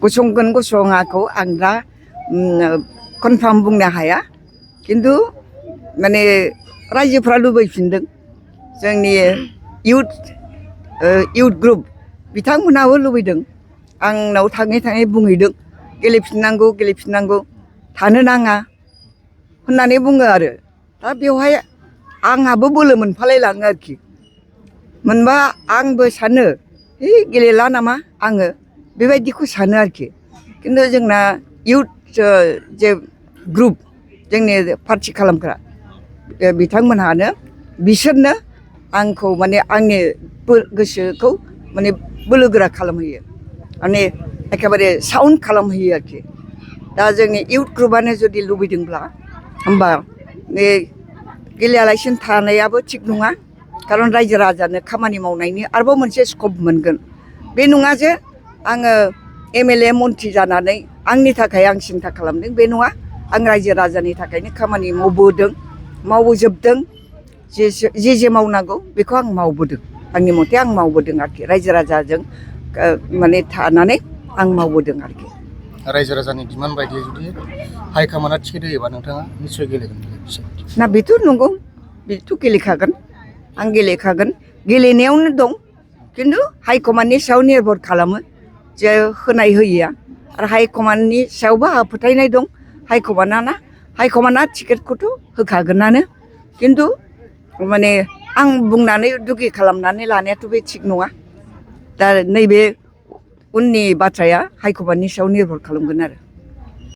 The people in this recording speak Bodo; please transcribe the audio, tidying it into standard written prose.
गसंगोन गसङाखौ आं दा कनफार्म बुंनो हाया खिन्थु माने रायजोफ्रा लुबैफिनदों जोंनि इउथ ग्रुप बिथांमोनहाबो लुबैदों आंनाव थाङै थाङै बुंहैदों गेलेफिननांगौ थानो नाङा होननानै बुङो आरो दा बेवहाय आंहाबो बोलो मोनफालाय लाङो आरोखि मोनबा आंबो सानो गेलेला नामा आङो बेबायदिखौ सानो आरोखि खिन्थु जोंना इउथ जे ग्रुप जोंनि पार्टि खालामग्रा बिथांमोनहानो बिसोरनो आंखौ माने आंनि गोसोखौ माने बोलो गोरा खालामहोयो माने एखेबारे साउन्ड खालामहोयो आरोखि दा जोंनि इउथ ग्रुपआनो जुदि लुबैदोंब्ला होमबा बे गेलेयालासिनो थानायाबो थिग नङा खारन रायजो राजानो खामानि मावनायनि आरोबाव मोनसे स्कप मोनगोन बे नङा जे आङो MLA मन्थ्रि जानानै आंनि थाखाय आं सिन्था खालामदों बे नङा आं रायजो राजानि थाखायनो खामानि मावबोजोबदों जे मावनांगौ बेखौ आं मावबोदों आंनि मथे आं मावबोदों आरोखि रायजो राजाजों माने थानानै आं मावबोदों आरोखि रायजो राजानि डिमान्ड बायदियै जुदि हाइकमान्डआ टिकेट होयोबा नोंथाङा निस्सय गेलेगोन ना बेथ' नंगौ बेथ' गेलेखागोन आं गेलेखागोन गेलेनायावनो दं खिन्थु हाइकमान्डनि सायाव निर्भर खालामो जे होनाय होयिया आरो हाइकमान्डनि सायावबो आंहा फोथायनाय दं हाइकमान्डआ टिकेटखौथ' होखागोनानो खिन्थु माने आं बुंनानै दुगि खालामनानै लानायाथ' बे थिग नङा दा नैबे उननि बाथ्राया हाइकमान्डनि सायाव निर्भर खालामगोन आरो